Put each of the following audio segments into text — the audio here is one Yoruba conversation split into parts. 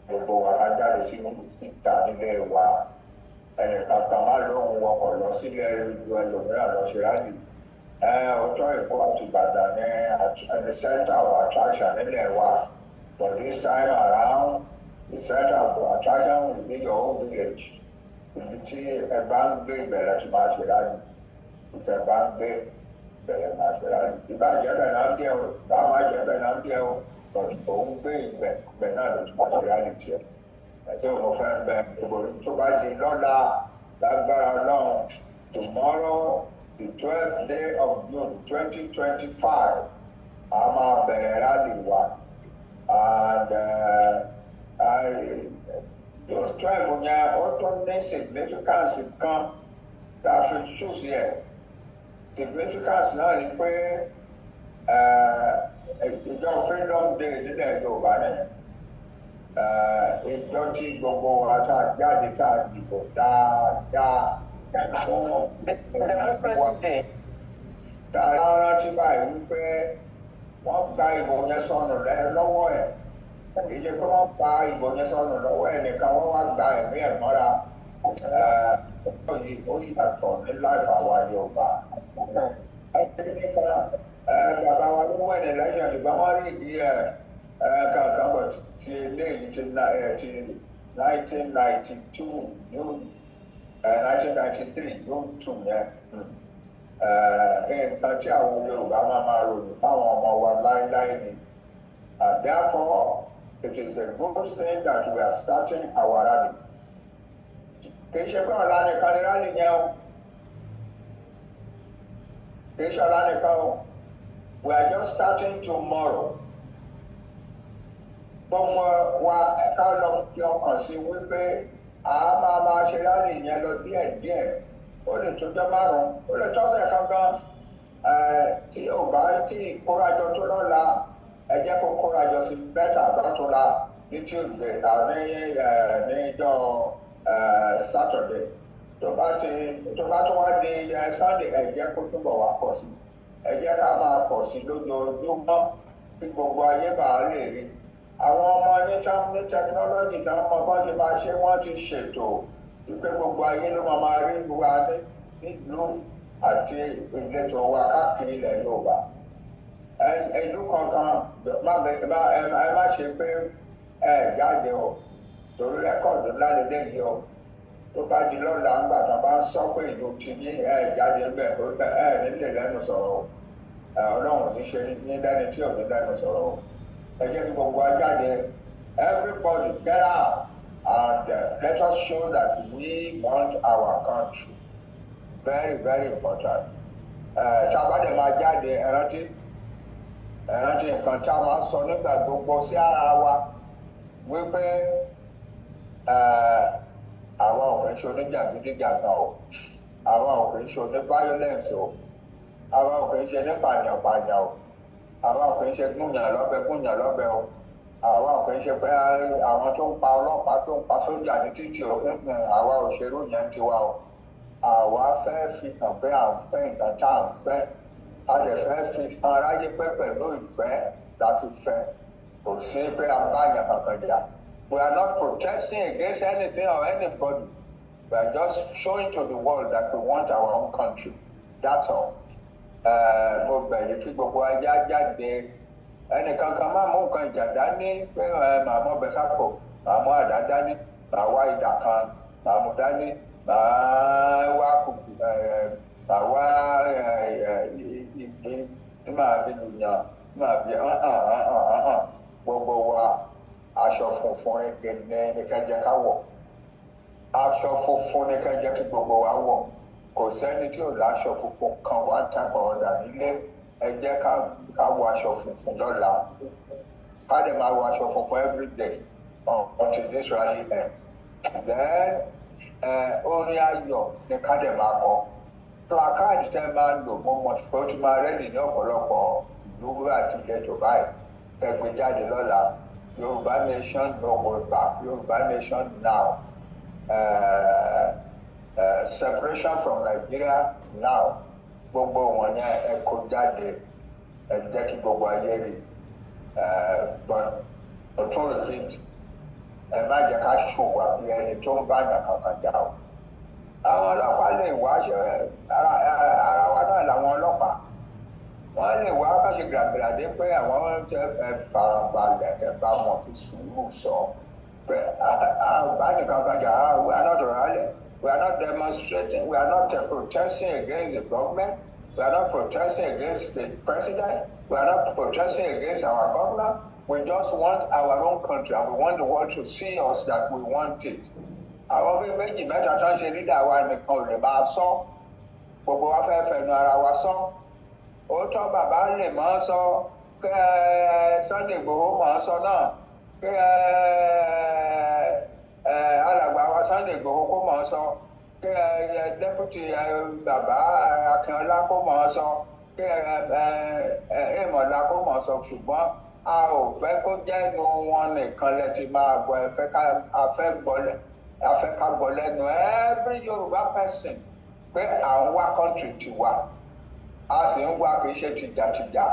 Gbogbo wa ká jáde sínú síta nílé wa. Ẹnìkan kan má lóhun wọkọ̀ lọ sílẹ̀ ìlú ẹlòmíràn lọ ṣe rally. Ọjọ́ Èkó àti Ìbàdàn ní the center of attraction nílẹ̀ wa, but this time around, the center of attraction will be your own village. Ibi tí ẹ bá ń gbé ìbẹ̀rẹ̀ tí máa ṣe rally, ibi tí ẹ bá ń gbé ìbẹ̀rẹ̀ máa ṣe rally. Ìbá jẹ́ bẹ́ẹ̀ náà díẹ̀ o, ìbá má jẹ́ bẹ́ẹ̀ náà díẹ̀ o, but òun gbé ìbẹ̀ ìbẹ̀ náà ló ti máa ṣe rally tiẹ̀. Ẹ̀sìn mo fẹ́ bẹ gbogbo tó bá di lọ́la lágbára Ọlọ́run. Tomorrow, the 12th day of June 2025, a máa bẹ̀rẹ̀ rally wa, and June 12 yẹn, ó tún ní significance kan tá a fi choose yẹ. Significance náà ni pé ìjọ Freedom Day nílẹ̀ Yorùbá nìyẹn, ìjọ tí gbogbo wa tá a jáde, tá a dìbò dáadáa fún Democracy Day. Tá a rántí báyìí wípé wọ́n gba ìbò yẹn sọnù lọ́wọ́ ẹ̀. Kì í ṣe pé wọ́n gba ìbò yẹn sọnù lọ́wọ́ ẹ̀ nìkan, wọ́n wá gba ẹ̀mí ẹ̀ mọ́ra. Yìí ó yàtọ̀ ní láìpẹ́ àwa Yorùbá. Nípa bàbá wa ló wẹ̀ ní lẹ́yìn, ṣùgbọ́n wọ́n rí ìdí ẹ̀ kankan bọ̀ ti eléyìí ti 1992 June, 1993 June 2 yẹn, nǹkan tí àwọn Yorùbá máa máa ròyìn fáwọn ọmọ wa láéláé ni. And therefore, it is a good thing that we are starting our rally. Kì í ṣe pé ọ̀la nìkan ni rally yẹn o. Kì í ṣe ọ̀la nìkan o. We are just starting tomorrow. Gbogbo wa, ká lọ fi ọkàn sí wípé a máa máa ṣe rally yẹn lọ díẹ̀díẹ̀. Ó lè tójọ́ 5, ó lè tọ́sẹ̀ kan gan. Tí ò bá tí kórajọ tó lọ́la, ẹ jẹ́ kó kórajọ sí better lọ́túnla ní Tuesday, ní níjọ́ Saturday. Tó bá tó wá di Sunday, ẹ jẹ́ kó túbọ̀ wá pọ̀ sí. Ẹ jẹ́ ká máa pọ̀ sí lójoojúmọ́ kí gbogbo ayé bá lè rí. Àwọn ọmọ ní tán ní technology tán mọ bọ́n ṣe máa ṣe, wọ́n ti ṣètò wípé gbogbo ayé ló máa máa rí wa nílùú àti ìletò wa káàkiri ilẹ̀ Yorùbá. Ìlú kankan ẹ má ṣe pé ẹ jáde o, torí record ńlá lélẹ́yìí o. Tó bá di lọ́la, ńgbà tó bá ń sọ pé ìlú ti ní ẹ jáde ńbẹ̀, ẹ nílé lẹ́nu sọ̀rọ̀ o. Ọlọ́run ò ní ṣe ní lẹ́ni tí ò ní lẹ́nu sọ̀rọ̀ o. Ẹ jẹ́ kí gbogbo wa jáde. Everybody get out and let us show that we want our country. Very, very important. Tá a bá dẹ̀ máa jáde, ẹ rántí, ẹ rántí nǹkan tá a máa sọ nígbà gbogbo sí ara wa wípé àwa ò kì í ṣe oníjàgídíjàgan o, àwa ò kì í ṣe oní violence o, àwa ò kì í ṣe ní pàyànpàyàn o, àwa ò kì í ṣe gúnyàn lọ́bẹ gúnyàn lọ́bẹ o, àwa ò kì í ṣe pé àwọn tó ń pa ọlọ́pàá, tó ń pa sójà ní títì o. Àwa ò ṣerú yẹn tiwa o. Àwa fẹ́ fi hàn pé à ń fẹ́ nǹkan tá à ń fẹ́. A lè fẹ́ fi hàn aráyé pé pẹ̀lú ìfẹ́ la fi fẹ́. Kò sí pé a bá yàn kankan jà. We are not protesting against anything or anybody. We are just showing to the world that we want our own country. That's all. Mo bẹ̀ yín kí gbogbo ajá jáde. Ẹnìkan kan má mú nǹkan ìjà dání pé màá mú ọbẹ̀ sápò, màá mú àdá dání, màá wá idà kan, màá mú dání, màá wá kùkù, màá wá igi tí màá fi lùyàn, tí màá fi hàn hàn hàn hàn hàn. Gbogbo wa, aṣọ funfun ní ká jẹ́ ká wọ̀. Aṣọ funfun ní ká jẹ́ kí gbogbo wa wọ̀. Kò sẹ́ni tí ò láṣọ funfun kan wá tàpọ̀ ọ̀dà nílé. Ẹ jẹ́ ká wọ aṣọ funfun lọ́la, ká dẹ̀ máa wọ aṣọ funfun every day until this rally ends. Then orin ayọ̀ ni ká dẹ̀ máa kọ. Placard tẹ́ máa lò, mo mọ̀ pé ó ti máa ready ní ọ̀pọ̀lọpọ̀ ìlú àti ìletò báyìí. Ẹ gbé jáde lọ́la: Yorùbá nation, no go back, Yorùbá nation now, separation from Nigeria now. Gbogbo wọn yẹn, ẹ kó jáde, ẹ jẹ́ kí gbogbo ayé rí. But ọtún repeat, Ẹ má jẹ́ ká ṣòwò àbí ẹni tó ń bá yàn kankan jà o. Àwọn ọlọ́pàá lè wá ṣe ara wa náà làwọn ọlọ́pàá. Wọ́n lè wá bá ṣe gbàgbàdé pé àwọn ẹ farabalẹ̀, kẹ́ bá wọn fi sùúrù sọ pé a bá nìkan kan jà. We are not rallying, we are not demonstrating, we are not protesting against the government, we are not protesting against the president, we are not protesting against our governor. We just want our own country and we want the world to see us that we want it. Àwọn bíi méjì mẹ́ta tó ń ṣe leader wa nìkan ò lè máa sọ. Gbogbo wa fẹ́ fẹnu ara wa sọ. Òótọ́, bàbá lè máa sọ, kí Sunday Igboho máa sọ náà, kí alàgbà wa Sunday Igboho kó máa sọ, kí deputy bàbá Akínọlá kó máa sọ, kí Èmọ̀lá kó máa sọ, ṣùgbọ́n a ò fẹ́ kó jẹ́nu wọn nìkan lẹ ti máa gbọ́. Ẹ fẹ́ ká a fẹ́ gbọ́, a fẹ́ ká gbọ́ lẹ́nu every Yorùbá person pé à ń wá country tiwa, a sì ń wá. Kì í ṣe tìjàtìjà,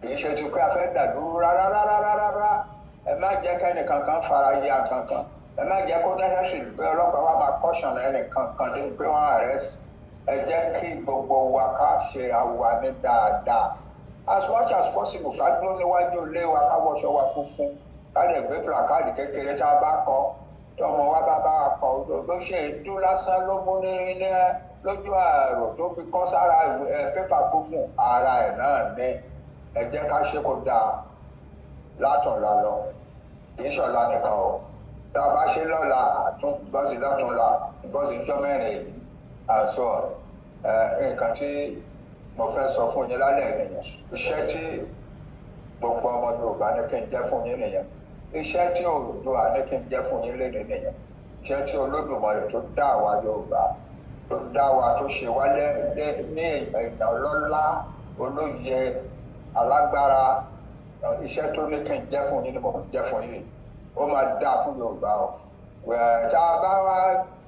kì í ṣe ti pé a fẹ́ dàdúró rárá rárá rárá. Ẹ má jẹ́ kẹ́nìkan kan fara ya kankan. Ẹ má jẹ́ kó necessary pé ọlọ́pàá wa máa caution ẹnìkan kan tó pé wọ́n arrest. Ẹ jẹ́ kí gbogbo wa ká ṣe àwa ní dáadáa as much as possible. Ká dúró níwájú ilé wa, ká wọṣọ wa funfun, ká lè gbé placard kékeré tá a bá kọ, tọmọ wa bá bá wa kọ. Ló ṣe èédú lásán ló mú ní lójú àrò tó fi kọ́ sára pépà funfun ara ẹ̀ náà ní. Ẹ jẹ́ ká ṣe kó dáa látọ̀la lọ. Kì í ṣọ̀la nìkan o. Tá a bá ṣe lọ́la, àtún bọ́sì lọ́túnla, bọ́sì jọ́ mẹ́rin èyí àṣọ. Nǹkan tí mo fẹ́ sọ fún yín lálẹ́ nìyẹn. Iṣẹ́ tí gbogbo ọmọ Yorùbá ní kí n jẹ́ fún yín nìyẹn. Iṣẹ́ tí Oòduà ní kí n jẹ́ fún yín léde nìyẹn. Iṣẹ́ tí Olódùmarè tó dá àwa Yorùbá, tó dá wa, tó ṣe wá ní èèyàn ọlọ́lá, olóye, alágbára, iṣẹ́ tó ní kí n jẹ́ fún yín ni mo jẹ́ fún yín. Ó máa dáa fún Yorùbá o. Tá a bá wá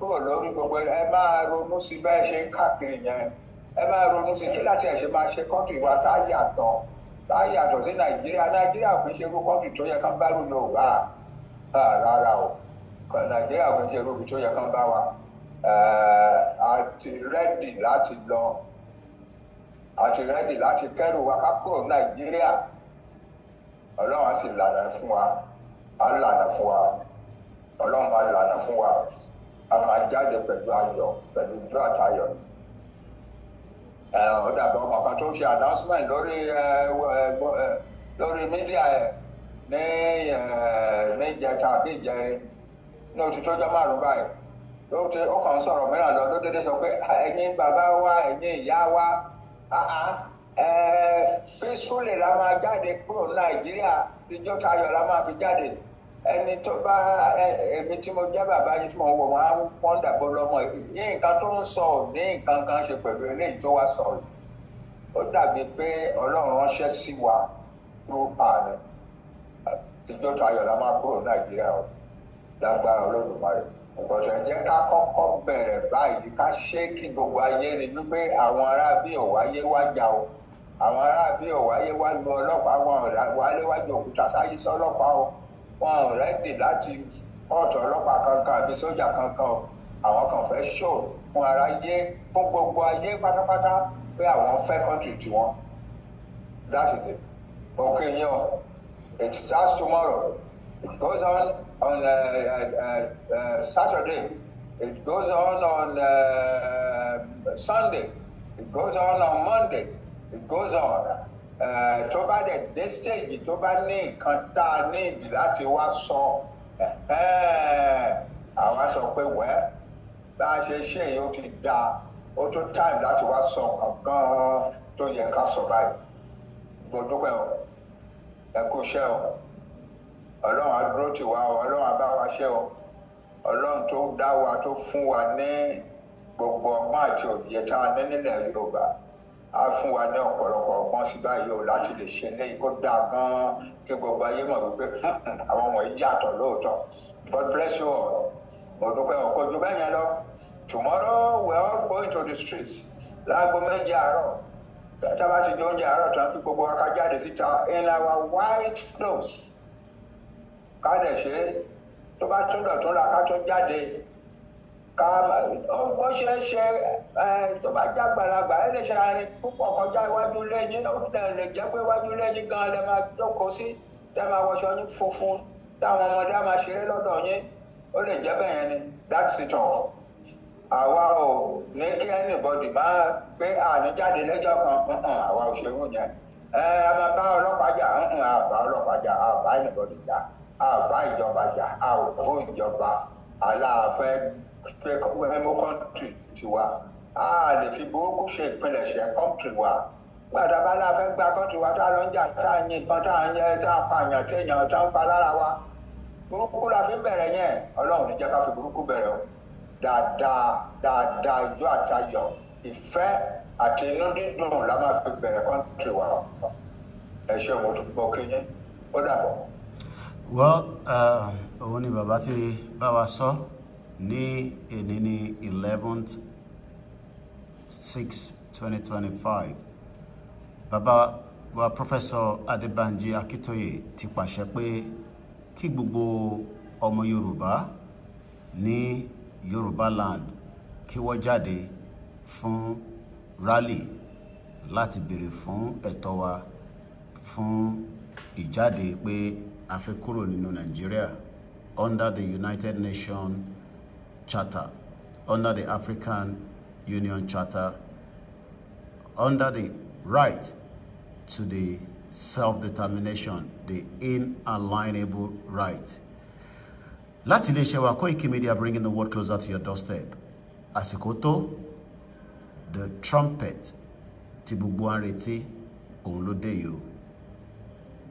kúrò lórí gbogbo, ẹ máa ronú sí bẹ́ẹ̀ ṣe ń káàkiri yẹn. Ẹ máa ronú sí kí láti ẹ̀ ṣe máa ṣe country wa tá a yàtọ̀ sí Nàìjíríà. Nàìjíríà kì í ṣe irú country tó yẹ kán bá rú Yorùbá rárá o. Nàìjíríà kì í ṣe irú ibi tó yẹ kán bá wa. A ti ready láti lọ, a ti ready láti kẹ́rù wa ká kúrò Nàìjíríà. Ọlọ́run á sì lànà fún wa, á lànà fún wa. Ọlọ́run máa lànà fún wa. A máa jáde pẹ̀lú ayọ̀, pẹ̀lú ijó àtayọ̀. Ó dàbí ọmọ kan tó ṣe announcement lórí media ẹ ní ìjẹta àbí ìjẹrin ní oṣù tó jọ 5 báyìí. Ló ti ó kàn ń sọ̀rọ̀ mìíràn lọ, ló dédé sọ pé, "Ẹ̀yin bàbá wa, ẹ̀yin ìyá wa, peacefully la máa jáde kúrò ní Nàìjíríà. Ijó tayọ̀ la máa fi jáde." Ẹni tó bá èmi tí mo jẹ́ bàbá yìí tí mo wọ̀, wọ́n á wọ́n dàbọ̀ lọ́mọ yìí. Nǹkan tó ń sọ ò ní nǹkan kan ṣe pẹ̀lú eléyìí tó wá sọ̀rọ̀. Ó dàbí pé Ọlọ́run ránṣẹ́ sí wa through ààrẹ. Ijó tayọ̀ la máa kúrò Nàìjíríà o, lágbára Olódùmarè. Ọ̀sẹ̀ jẹ́ ká kọ́kọ́ bẹ̀rẹ̀ báyìí, ká ṣe kí gbogbo ayé rí wípé àwọn ará bí ò wáyé wá jà o. Àwọn ará bí ò wáyé wá lu ọlọ́pàá, wọn ò wáyé wá ju òkúta sáyé sọ́lọ́pàá o. Wọn ò ready láti kóòtù ọlọ́pàá kankan àbí sójà kankan o. Àwọn kan fẹ́ ṣò fún aráyé, fún gbogbo ayé pátápátá pé àwọn fẹ́ country tiwọn. That is it. Okay yẹn o, it starts tomorrow, it goes on on Saturday, it goes on on Sunday, it goes on Monday, it goes on. Tó bá dẹ̀ dé stage tó bá ní nǹkan tá a ní ìdí láti wá sọ, àwa sọ pé wẹ́ bá a ṣe ṣe yìí, ó ti dáa, ó tó time láti wá sọ nǹkan gan-an tó yẹ ká sọ báyìí. Mo dúpẹ́ o. Ẹ kú iṣẹ́ o. Ọlọ́run á dúró tì wá o. Ọlọ́run á bá wa ṣe o. Ọlọ́run tó dá wa, tó fún wa ní gbogbo ọgbọ́n àti òye tá a ní nílẹ̀ Yorùbá, á fún wa ní ọ̀pọ̀lọpọ̀ ọgbọ́n sí báyìí o láti lè ṣe léyìí kó dáa gan-an, kí gbogbo ayé mọ̀ wípé àwọn wọ̀nyí yàtọ̀ lóòótọ́. God bless you all. Mo dúpẹ́ ọ̀pọ̀ ojú bẹ́ẹ̀ yẹn lọ. Tomorrow we are all going to the streets láago 7 àárọ̀. Tá a bá ti jẹ oúnjẹ àárọ̀ tán, kí gbogbo wa ká jáde síta in our white clothes, ká dẹ̀ ṣe tó bá Bá tún dọ̀tún la, ká tún jáde. Ká bó ṣe é ṣe ẹ, tó bá jágbàlagbà, ẹ lè ṣe àárín púpọ̀ kọjá iwájú lẹ́yìn. Ó lè jẹ́ pé iwájú lẹ́yìn gan lẹ máa jókòó sí, tẹ́ máa wọṣọ ní funfun, táwọn ọmọdé á máa ṣeré lọ́dọ̀ yín. Ó lè jẹ́ bẹ́ẹ̀ yẹn ni. That's it all. Àwa ò ní kí anybody máa pé àní jáde lẹ́jọ́ kan. Àwa ò ṣerú yẹn. Ẹ a máa bá ọlọ́pàá jà? A bá ọlọ́pàá jà, a bá anybody jà, a bá ìjọba jà, a ò fún ìjọba. Aláàfẹ́ pé mú country tiwa, a lè fi burúkú ṣe ìpilẹ̀ṣẹ̀ country wa. Gbàdá bá láfẹ́ gba country wa, tá a lọ ń jà, tá a yìnbọn, tá a yẹ, tá a pààyàn, téèyàn tá a ń pa lára wa, burúkú la fi bẹ̀rẹ̀ yẹn. Ọlọ́run ní jẹ́ ká fi burúkú bẹ̀rẹ̀ o. Dáadáa dáadáa, ijó àtayọ̀, ìfẹ́ àti inú dídùn la máa fi bẹ̀rẹ̀ country wa. Ẹ ṣé, mo dúpọ̀ kí yín, ó dàbọ̀. Well, òun ni bàbá tí bá wa sọ ní èní ní 11/6/2025. Bàbá wa, Professor Adébánjí Akíntóyè, ti pàṣẹ pé kí gbogbo ọmọ Yorùbá ní Yorùbá land kí wọ́n jáde fún rally láti béèrè fún ẹ̀tọ́ wa, fún ìjáde pé a fẹ́ kúrò nínú Nàìjíríà under the United Nations Charter, under the African Union Charter, under the right to the self-determination, the inalienable right. Láti iléeṣẹ́ wa Koiki Media, bringing the world closer to your doorstep. Àsìkò tó, the trumpet tí gbogbo wa ń retí, òun ló dé yìí o.